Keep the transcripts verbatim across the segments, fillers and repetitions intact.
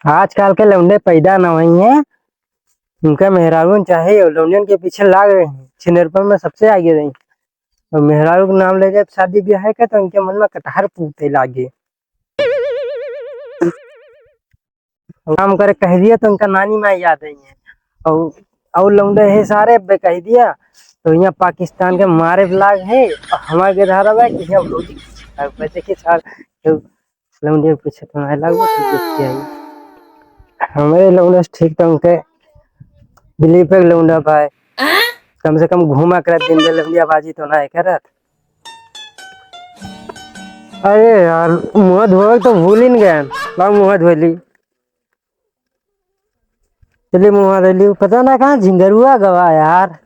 आजकल के लौंडे पैदा ना हुई हैं, उनका मेहरारून चाहे और लौंडियन के पीछे लाग रहे हैं, छिनरपन में सबसे आगे रही। और मेहरारू के नाम ले जाए शादी ब्याह है का, तो उनके मन में कटहर फूटे लागे। काम करे कह दिया तो उनका नानी माँ याद आई है। और और लौंडे है सारे बे कह दिया तो यहाँ पाकिस्तान के मारे लाग है। और हमारे के धारा बा कि यहाँ भौजी के पीछे लाग बा। देखिए सार, तो लौंडे के पीछे तो नहीं लाग बा, तो देखिए आई। हमारे लौंडे से ठीक तो उनके दिलीप के लौंडा भाई, कम से कम घूमा करत दिन में लौंडिया बाजी तो ना करत। अरे यार, मुँह धोए तो भूल ही न गए। लाओ मुँह धो ली। चलिए मुँह धो ली। पता ना कहाँ झिंगरुआ गवा यार।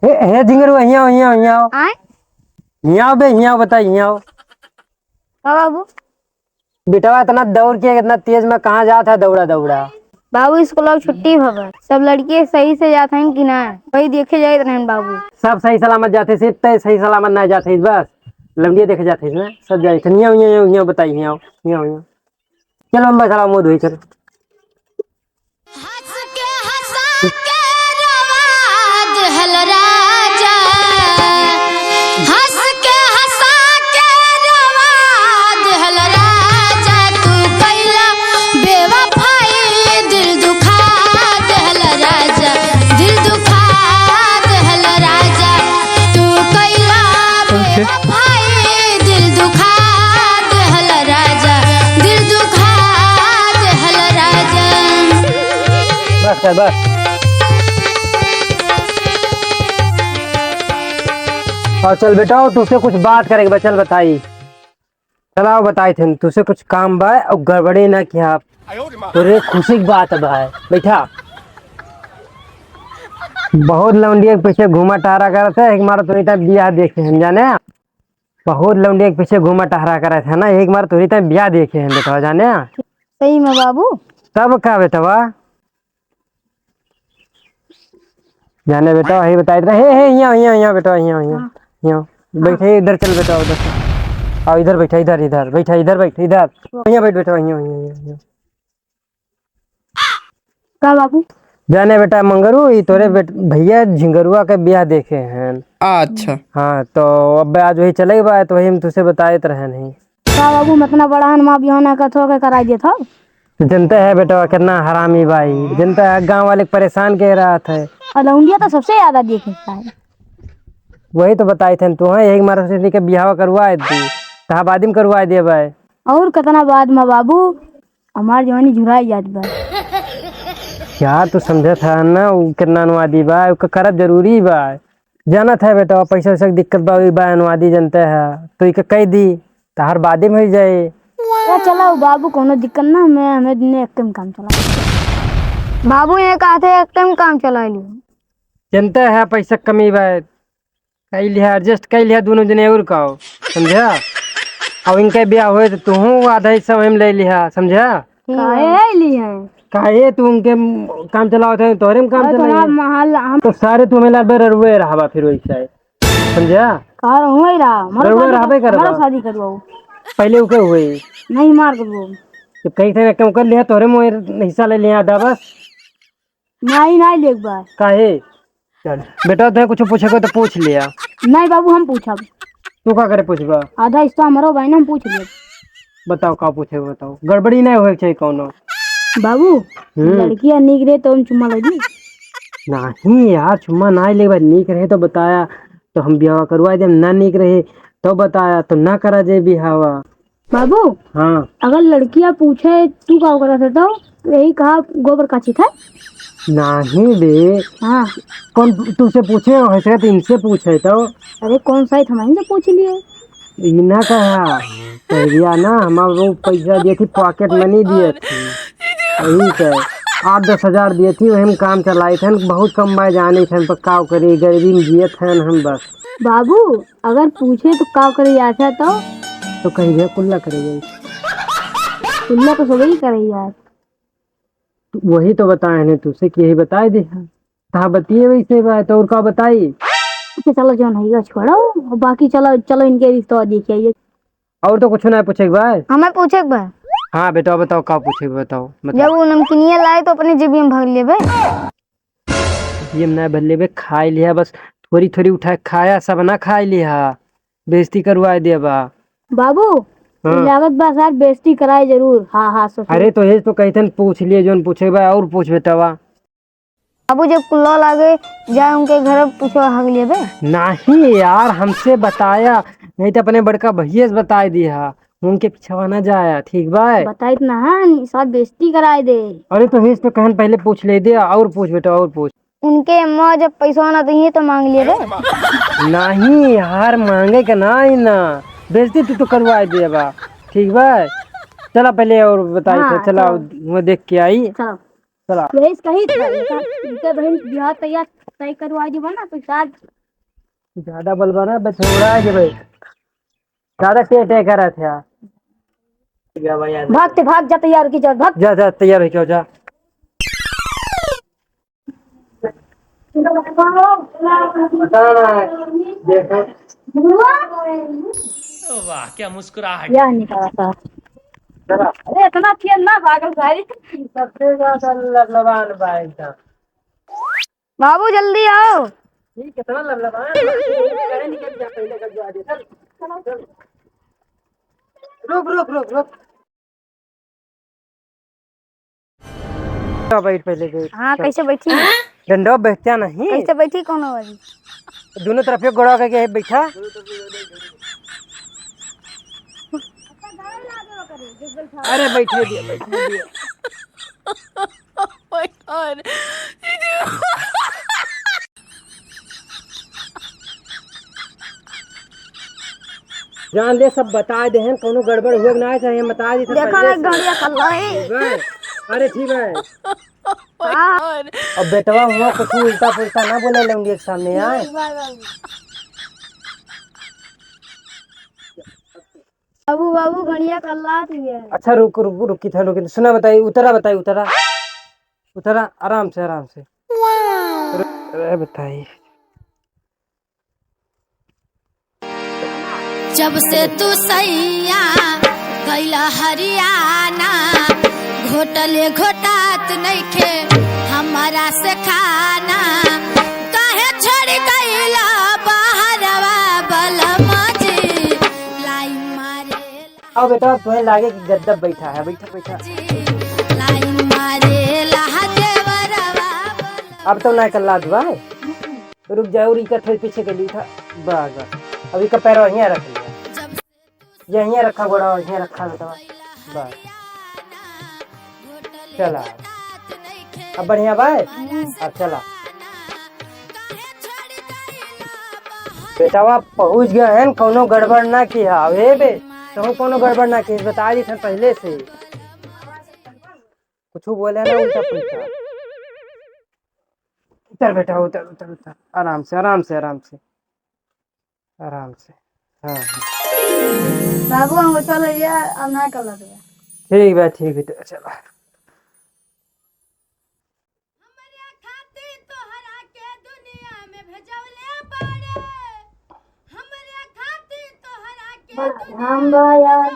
हे, हे झिंगरुआ, हियाँ आओ, हियाँ आओ, हियाँ आओ। आय? हियाँ आओ बे, हियाँ आओ, बता, हियाँ आओ। का बाबू? बेटवा इतना दौड़ के, इतना तेज में कहाँ जात है दौड़ा दौड़ा? बाबू, स्कूल अब छुट्टी भवा। सब लड़के सही से जात हैं कि ना, वही देखे जाइत रहन बाबू। सब सही सलामत जाते, सिर्फ तय सही सलामत ना जाते, बस लौंडिया देखे जाते ना, सब जाए थे। हियाँ, हियाँ, हियाँ, हियाँ बताई, हियाँ, हियाँ, हियाँ। चलो, हम बस मुँह धोई, चलो। हंस के हंसा के रोवा दिहल राजा, हंस के हंसा के रोवा दिहल राजा, तू कैला बेवफाई, दिल दुखा दिहल राजा, दिल दुखा दिहल राजा, तू कैला बेवफाई, दिल दुखा दिहल राजा, दिल दुखा दिहल राजा। बस कर, बस। और चल बेटा, तुझसे कुछ बात करेंगे, चल बताई। चलाओ बताई थे, तुझसे कुछ काम बा और गड़बड़ी ना किया। तोरे खुशी की बात बा, बैठा। बहुत लौंडिया के पीछे घूमा टहरा करत है, एक मारो तोरी तक बियाह देखे हम जाने। बहुत लौंडिया के पीछे घूमा टहरा करत है ना, एक मारो तोरी तक बियाह देखे हम बेटा जाने। सही में बाबू? तब का बेटवा? जाने बेटा, वही बताइत रहे। हे, हे, हियाँ, हियाँ, हियाँ बेटा, हियाँ, हियाँ, हाँ। हियाँ। हाँ। बैठे इधर, चल बेटा, उधर चल। आओ इधर बैठा, इधर, इधर बैठा, इधर बैठ, इधर। हियाँ बैठ बेटा, हियाँ, हियाँ, हियाँ, हियाँ। का बाबू? जाने बेटा मंगरू, ई तोरे बेट-, भैया झिंगरुआ के बियाह देखे हैं। अच्छा। हाँ, तो अब आज वही चले बा, तो वही हम तुझसे बताइत रहे नहीं। का बाबू, हम इतना बड़ा हन, माँ बियाह ना करत हो के कराई देत हो? जनते है बेटा कितना हरामी बाई, जनते है गाँव वाले परेशान के रहत है। और लौंडिया तो सबसे ज्यादा देखे है। वही तो बताई थे तू, हाँ, यही मारे से के बियाह करवा दी, तहा बाद में करवा दे भाई। और कितना बाद में बाबू, हमार जवानी झुराई जात बा। यार तू समझत है ना, उ कितना अनुवादी बा, ओकर करब जरूरी बा। जानत है बेटा, पैसा वैसा के दिक्कत बा, ई बा अनुवादी जनते है, तो इके कह दी, तहार बादे में हो जाए। ए, चलाओ बाबू, कोनो दिक्कत ना, मैं, हमें दिन एक टाइम काम चला। बाबू, ये कहते एक टाइम काम चला लियो। जनते है पैसा कमी बा, कई लिहा, adjust कई लिहा दोनों जने और का हो, समझा? अब इनके ब्याह होए तो तू आधा हिस्सा हम ले लिहा, समझा? काहे है ली है? काहे तू उनके म-, काम चलावत है, तोहरे में काम अरे चलाई तुम्हारा है। महल हम तो सारे तू हमें लाल ररुए रहबा फिर वैसे है। समझा? का हुए रहा? हमारा ररुआ शादी रहबे कर-, हमारा करबा। शादी करवाओ। पहले ओके हुए। नहीं मार करवाओ। तो कहीं से कम कर लिया, तोहरे मोए हिस्सा ले लिया आधा बस। नहीं, नहीं लेक बा। काहे? चल, बेटा, तोहे कुछ पूछे को तो पूछ लिया। नहीं बाबू, हम पूछब। तू का करे पूछबा? आधा हिस्सा हमारो भाई ना, हम पूछ लेब। बताओ, का पूछे, बताओ। गड़बड़ी नहीं होए के चाहिए कौनो। बाबू, हम्म। लड़कियां नीक रहे तो हम चुम्मा लगी? नहीं यार, चुम्मा नहीं लेबा, नीक रहे तो बताया, तो हम ब्याह करवा देम, ना नीक रहे तो बताया, तो ना करा जाए बिहावा। बाबू, हाँ। अगर लड़कियां पूछे, "तू का करत है?" तो यही कहा, "गोबर काचित है।" नहीं बे। हाँ। कौन तुमसे पूछे हो? ऐसे तो इनसे पूछे तो। अरे कौन सा है, हम इनसे पूछ लिए। ई ना कहा। पहलिया ना हमारे वो पैसा दिए थी, pocket money दिए थी। यही से आठ दस हजार दिए थी, वही में काम चलाई थे, बहुत कम बाय जाने थे, पर का करी, गरीबी में जिए थे हम बस। बाबू, अगर पूछे तो का करे यार, है तो? तो कही है कुल्ला करे जाए। कुल्ला तो सभी करे यार। तो वही तो बताए हैं तुझसे कि यही बताए दे। हाँ। तहा बतिए वैसे बा, तो और का बताई? अच्छा चलो जौन है छोड़ो, बाकी चलो, चलो इनके रिश्ता देख आइए। और तो कुछ ना पूछे के बा? हमें पूछे के बा। हाँ बेटा, बताओ, का पूछे के, बताओ, बताओ। जब वो नमकीनिया लाए तो अपने जेबिया में भर लेबे। जेबिया में ना भर लेबे, खाए लिहा बस, थोड़ी थोड़ी उठा के खाया, सब ना खाए लिहा, बेइज्जती करवाए देबा। बाबू, हाँ। लागत बा सार बेइज्जती कराए जरूर। हाँ, हाँ, ससुर। अरे तो हेज तो कहतन पूछ लिए, जोन पूछे के बा और पूछ बेटवा। बाबू, जब कुल्ला लागे, जाए उनके घर पूछो, हग लेबे। नहीं यार, हमसे बताया, नहीं तो अपने बड़का भैया से बताए दिया, उनके पिछवा ना जाया, ठीक बा? बताइत ना है, साथ बेइज्जती कराए दे। अरे तो हेज तो कहन पहले पूछ ले दे, और पूछ बेटा, और पूछ। उनके अम्मा जब पैसा ना दही तो मांग लेबे। नहीं यार, मांगे के ना ही ना, बेइज्जती तू तो करवाए देबा, ठीक बा? चला पहले और बताई हाँ, थे, चला चलो। वो देख के आई। चलो। चला। यही से कही था, इनका, इनके बहन बियाह तैयार तय करवा देबा ना, तो शायद ज्यादा बलबा ना, बस उड़ा के भाई। ज्यादा टे टे करत है। भाग ते भाग, जा तैयार हो के जा, भाग। जा, जा, तैयार हो के जा। वाह, क्या मुस्कुराहट। यह निकाला था। चला। अरे, इतना तेज ना भागल भाई। सबसे ज्यादा लबलबान बा एकदम। बाबू, जल्दी आओ। ये कितना लबलबान बा। निकल जा, पहले कर दो आगे। चल, चल। रुक, रुक, रुक, रुक। बैठ पहले, बैठ। हाँ, कैसे बैठी? डंडा बैठता नहीं। कैसे बैठी, कौन वाली? दोनों तरफ एक गोड़ा करके बैठा। अरे, बैठे दिया, बैठे दिया। Oh my God। जान ले, सब बताए देहेन, कौनो गड़बड़ हुए के ना चाहे, हम बताए देते देखा पहले है, से। गड़िया कल्ला है। ठीक है? अरे ठीक है। Oh my God। अब बेटवा हुआ कुछ उल्टा पुल्टा ना बोले लौंडी के सामने, आए? बाबू, बाबू, गड़िया कल्ला तू है। अच्छा, रुक, रुक, रुक, किथे, रुक, सुना, बताई, उतरा, बताई, उतरा, उतरा, आराम से, आराम से। अरे, अरे, बताई। जब से तू सैया गइला हरियाणा, घोटले घोटात नइखे हमरा से खाना। काहे छोड़ गइला बहरवा बलमा जी, लाइन मारे। आओ बेटा, तुम्हें लागे कि गद्दा बैठा है, बैठा, बैठा। लाइन मारे ला देवरवा बलमा। अब तो ना कल्ला दुआ है। रुक जा, और इका थोड़ी पीछे के लिए था। बस, बस। अब इका पैर वहीं रख लिया। ये यहीं रखा गोड़ा, यहीं रखा बेटा। बस। चला। अब बढ़िया बा? अब चला। बेटावा पहुँच गए हैं, कौनो गड़बड़ ना किहा। ए बे, तहूँ कौनो गड़बड़ ना किहा, बता दी थे पहले से। कुछ बोले ना उल्टा पुल्टा। उतर बेटा, उतर, उतर, उतर। आराम से, आराम से, आराम से, आराम से। हाँ, हाँ। बाबू, हमको चलो ये, अब ना कर लगेगा। ठीक बा, ठीक है, तो चलो। बड़ा धाम बा यार।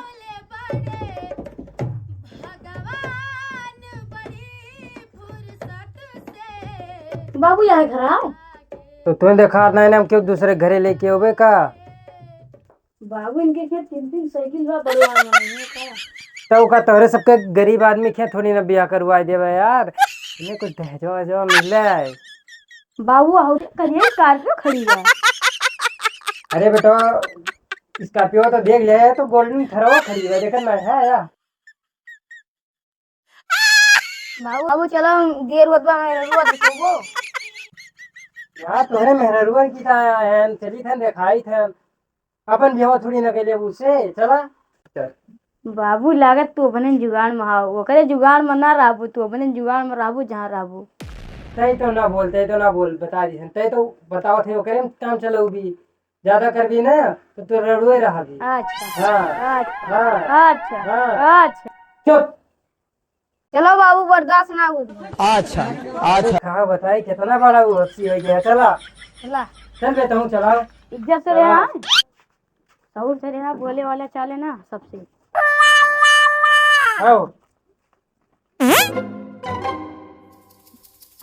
बाबू, यहाँ घर है? तो तुम्हें देखा नहीं ना, हम क्यों दूसरे घरे लेके होबे का? बाबू, इनके खेत तीन तीन साइकिल बा, बड़वा वाला नहीं है का? तो का तोहरे सबके गरीब आदमी खेत थोड़ी ना बियाह करवाए देबे यार, इन्हें कुछ दहेजवा वहेजवा मिले। बाबू, आओ, करिए Scorpio खड़ी बा। अरे बेटा, Scorpio तो देख ले, तो Golden Thar खड़ी बा, देखा ना है या? बाबू, बाबू, चलो, देर होत बा, मेहररुआ दिखाबो। यार, तोहरे मेहररुआ की का है, चली थन, देखाई थन। अपन बियाह थोड़ी ना कैले उससे, चला। चल। बाबू, लागत तू अपने जुगाड़ में हाव, ओकरे जुगाड़ में ना रहबू, तू अपने जुगाड़ में रहबू, जहाँ रहबू। तै तो ना बोल, तै तो ना बोल, बता दी हम। तै तो बतावत है, ओकरे में काम चलाऊ भी। ज्यादा करबी ना, तो तू रड़ुए रहबी। अच्छा। हाँ। अच्छा। हाँ। अच्छा। हाँ। अच्छा। चुप। चलो बाबू, बर्दाश्त ना होत बा। अच्छा, अरे अच्छा। कहाँ बताई, कितना बड़ा वो हस्ती हो गया। चला। चला। चल बे, तहूँ चला। इज्जत से रहा। हाँ। और से रहा बोले वाला चाले ना सबसे। आओ।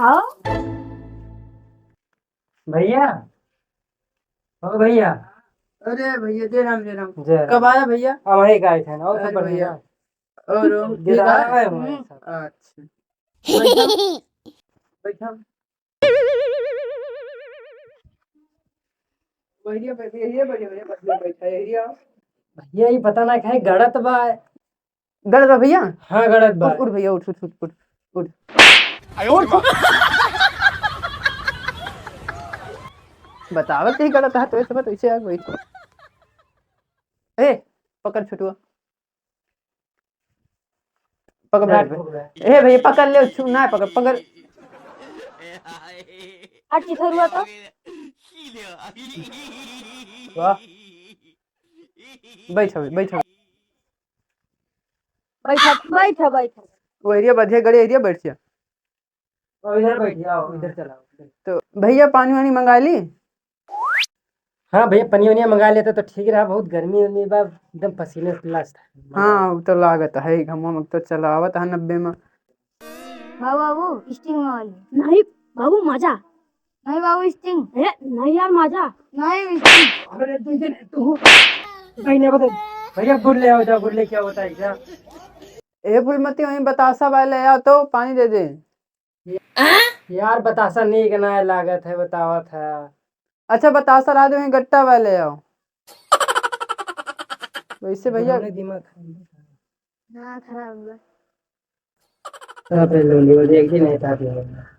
आओ। भैया, ओ भैया। अरे भैया, जय राम, जय राम। जय राम। कब आया भैया? हम वही गए थे ना, और सब अरे बढ़िया? भैया। और ठीक गिरदारा है? है वो हम्म। सब। अच्छा। बैठा। बैठा। बढ़िया, बढ़िया, बढ़िया, बढ़िया, बढ़िया, बैठा है, बढ़िया। भैया, ये पता ना काहे गड़त बा। गड़त बा भैया? हाँ, गड़त बा। उठ, उठ भैया, उठ, उठ, उठ, उठ, उठ। आयो रे माँ। बतावत ही गड़त है, तो ऐसे बात, ऐसे आ गई। ए, पकड़ छोटुआ। पकड़, बैठ, बैठ। ए भैया, पकड़ ले, छू ना, पकड़, पकड़। हट, किधर हुआ तो? वाह। बैठ, बैठ। बैठा, बैठा, बैठा। वो एरिया बढ़िया, गड़ी एरिया बैठ जा। और इधर बैठ जाओ, इधर चलाओ, इधर। तो भैया, पानी वानी मंगा ली? हाँ भैया, पनिया वनिया मंगा लेते तो ठीक रहा, बहुत गर्मी उर्मी बा, एकदम पसीने से लस था। हाँ, वो तो लागत है, घमवा में तो चलावत है नब्बे में। बाबू, बाबू, Sting मंगा ली। नहीं बाबू, Maaza। नहीं बाबू, Sting। ए, नहीं यार, Maaza। नहीं, Sting। अरे, तुझे, तू कहीं नहीं बता। भैया, गुड़ ले आओ, जाओ, गुड़ लेके आओ, बताइए क्या? ए फूलमती, वहीं बतासा बा, ले आओ तो, पानी दे दे। यार, बतासा नीक ना लागत है, बतावत है। अच्छा, बतासा रहा दे, वहीं गट्टा बा, ले आओ। वैसे भैया, हमरे दिमाग खराब है। हाँ, खराब बा। तब ले लो, एक दिन है, तब ले लो। चला।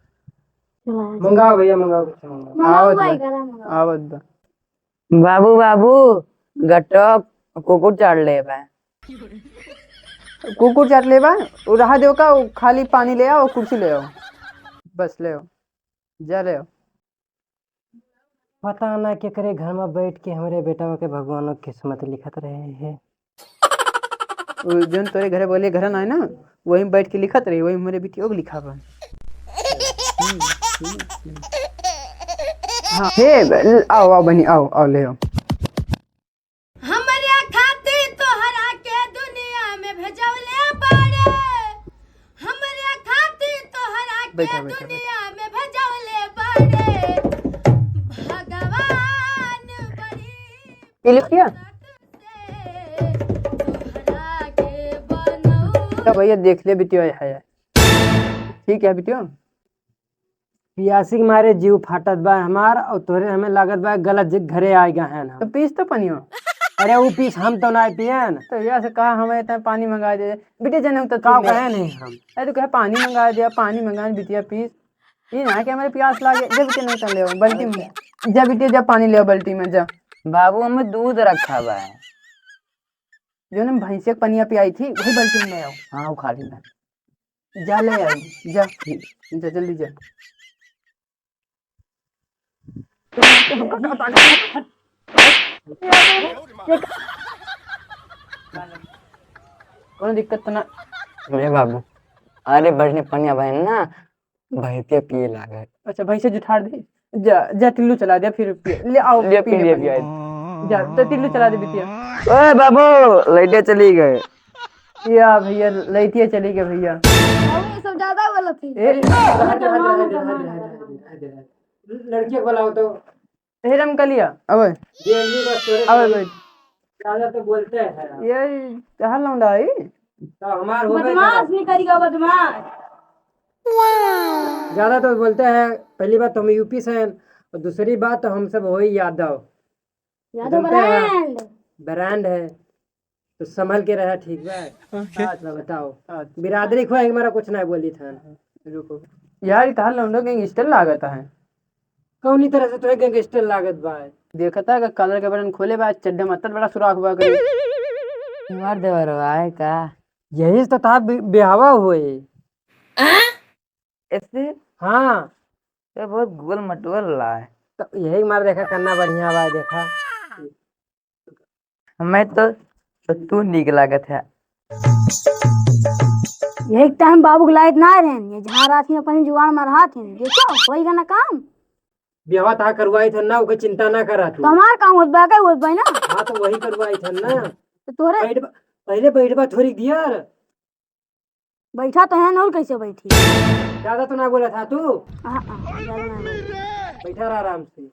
मंगाओ भैया, मंगाओ, कुछ मंगाओ। मंगाओ आवत भाई, बा। करा मंगाओ। आवत बा। बाबू, बाबू, गट्टो कुकुर चाट ले बा। कुकुर चाट ले बा? उ रहा देव का, उ खाली पानी ले आओ, कुर्सी ले आओ, बस ले आओ, जा ले आओ। पता ना केकरे घर में बैठ के हमरे बेटवा के भगवानो किस्मत लिखत रहे हैं। उ जौन तोरे घरे बोले घर ना है ना, वहीं बैठ के लिखत रही, वहीं हमरे बिटियो के लिखा बा। हाँ, हे, आओ, आओ बनी, आओ, आओ, ले आओ। हमरे खातिर तोहरा के दुनिया में भेजवले बाड़े, हमरे खातिर तोहरा के बैठा, बैठा, बैठा। दुनिया में भेजवले बाड़े भगवान बड़ी पी लियो क्या? तोहरा के बनऊ। तो भैया देख ले बिटियो, है, है। ठीक है बिटियो। पियासी के मारे जीव फाटत बा हमार, और तोहरे हमें लागत बा गलत जग-, घरे आइ गए हैं हम। तो पीस तो पनियो। अरे उ पीस हम तो ना पियन। तो भैया से कहा हमें इतना पानी मंगा दे। बिटिया जने तो का ठीक है। कहे नहीं हम। अरे तो कहे पानी मंगा दे, पानी मंगा दे, बिटिया पीस। ये ना कि हमारे प्यास लागे, जब बिटिया नहीं तो ले आओ, बाल्टी में। जा बिटिया, जा पानी ले आओ बाल्टी में, जा। बाबू, हमें दूध रखा बा। जो ने भैंसिया के पनिया पियाई थी, वही बाल्टी में ले आओ। हाँ, वो खाली बा। जा ले आई, जा, जा जल्दी जा। कोनो दिक्कत तो ना? ए बाबू, अरे बढ़िया पनिया बहन ना, भैंसिया पिए लागे। अच्छा, भैंसे जुठार दे। जा, जा टिल्लू चला दे, फिर पिए। ले आओ, ले पी ले पी ले, पनिया। पिया। जा, तो टिल्लू चला दे बिटिया। ओए बाबू, लाइटे चली गए। या भैया, लइटिया चली गए भैया। बाबू, ये सब ज्यादा गलत है। ए, हट, हट, हट। लड़किया को बुलाओ तो। ए रमकलिया, अबे। ये नहीं बस तोरे अबे से बैठ। ज्यादा तो बोलते हैं। ये कहाँ लौंडा है? तो हमार हो गए बदमाश था। निकल गया, बदमाश। ज्यादा तो बोलते हैं, पहली बात तो हम यूपी से हैं, और दूसरी बात तो हम सब वही यादव। यादव बोलते हैं, brand। Brand है। तो संभल के रहा, ठीक बा? अच्छा, बताओ। अच्छा। बिरादरी खोए हमारा कुछ ना बोली था। रुको। यार, ई तहार लौंडो gangster लागत है। कौनी तरह से तोहे gangster लागत बा? देखता है कि collar के button खोले बा, चड्ढे में अत्ता बड़ा सुराख बा कहीं। हमार देवर बा, है का? यही से तो तहार बि-, बिहावा होए। आ? ऐसे? हाँ। ये बहुत गोल मटोल ला है। तो यही मार देखा, कन्ना बढ़िया बा, देखा। हमें तो, तो तू नीक लागत है। यही time बाबू के लायक ना रहन, ये झाड़ आथी अपनी जुगाड़ मार हाथ हैं, देखो, वही का ना काम। बियाहवा तहार करवाइत हन ना, ओके चिंता ना करा तू। तो हमार काम होत बा, का होत बा ना? हाँ, तो वही करवाइत हन ना। तो तोहरे बैठ बा, पहले बैठ बा थोड़ी देर। बैठा तो है ना, और कैसे बैठी? ज्यादा तो ना बोला था तू। हाँ, हाँ, ज्यादा ना बोला। बैठा रहा आराम से।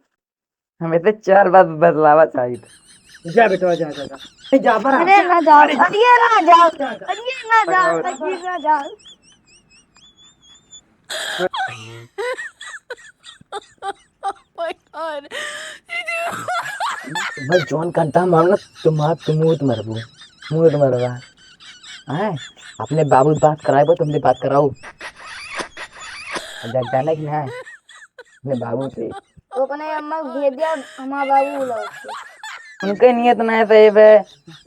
हमें तो चार बात बतलावा चाहिए था। जा बेटवा, जा, जा, जा। ए, जा, पर अरे ना जाओ, अरे जा। अरे ना जाओ, जा, जा। अरे ना जाओ, अरे ना जाओ। Oh my God। बस जौन कंटा मारना, तुम आप, तुम मुंह मरबू, मुंह मरबा। हैं? अपने बाबू से बात कराए, तुमसे बात कराओ। जा-, जाने की ना, अपने बाबू से। तो अपने अम्मा को भेज दिया, हमारा बाबू बुलाओ। उनके नियत ना है सही बे,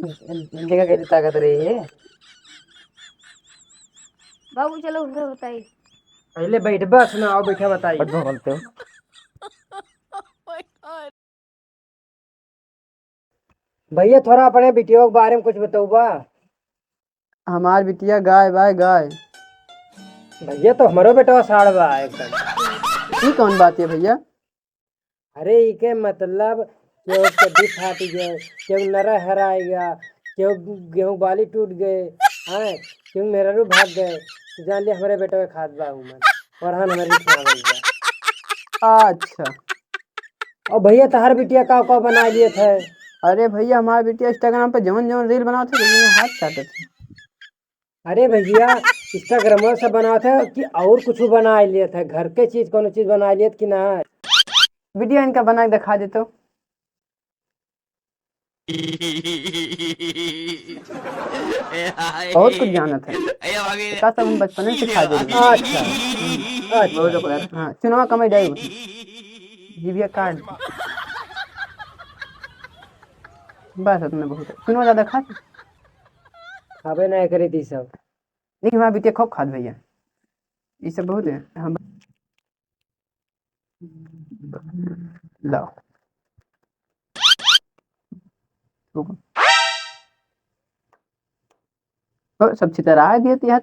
जगह कैसी ताकत रही है। बाबू चलो उनसे बताई। पहले बैठ बा, सुनाओ, बैठा बताई। बैठ बा बोलते हो। भैया, थोड़ा अपने बिटिया के बारे में कुछ बतौबा। हमार बिटिया गाय बाय गाय। भैया, तो हमरो बेटवा साढ़ बा एकदम। ई कौन बात है भैया? अरे, इके मतलब केहू चड्डी फाट गए, केहू नरा हराय गया, केहू गेहूं बाली टूट गए, हैं, केहू मेहरारू भाग गए, तो जान ले हमरे बेटवे खात बा उमन, और हन हमरे खावल बा। अच्छा। और भैया, तहार बिटिया का का बना लिए थे? अरे भैया, हमार बिटिया Instagram पे जवन जवन reel बनावत है, लेकिन हाथ चाटत है। अरे भैया, Instagram से बनावत है कि और कुछ बना लिए थे? घर के चीज, कोनो चीज बना लिए कि ना? Video इनका बना के दिखा दे तो। बहुत कुछ जानत है। का सब हम बचपने से सिखा देले। अच्छा, अच्छा। बहुत ओकरा, हाँ, चुनाव कमाई जाए। जीभिया काट। बस उतने बहुत है। चुनाव ज्यादा खा। खाबे ना करे दी सब। लेकिन हमार बिटिया खूब खात भैया। ई सब बहुत है। हम लाओ। रुको। ओ, सब छितरा दिए थे यार।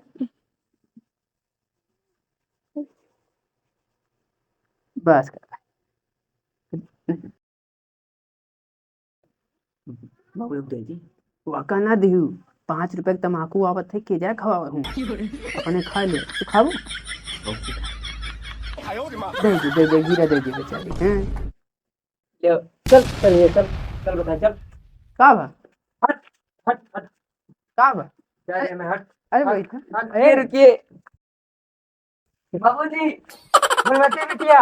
बस कर। बाबू, एगो दे दी। वाका ना दिहू, पाँच रुपया के तमाकू आवत है, के जाए खवावे हूँ। अपने खा ले, तू खाबू? दे दी, दे दे, गिरा दे दी बेचारी, हैं? ले, चल, चल, ये चल, चल बेटा, चल। का बा? हट, हट, हट। का बा? जा रे, मैं हट। अरे हट, बैठा। हट, ए, रुकिए। बाबूजी, फुलमती बिटिया,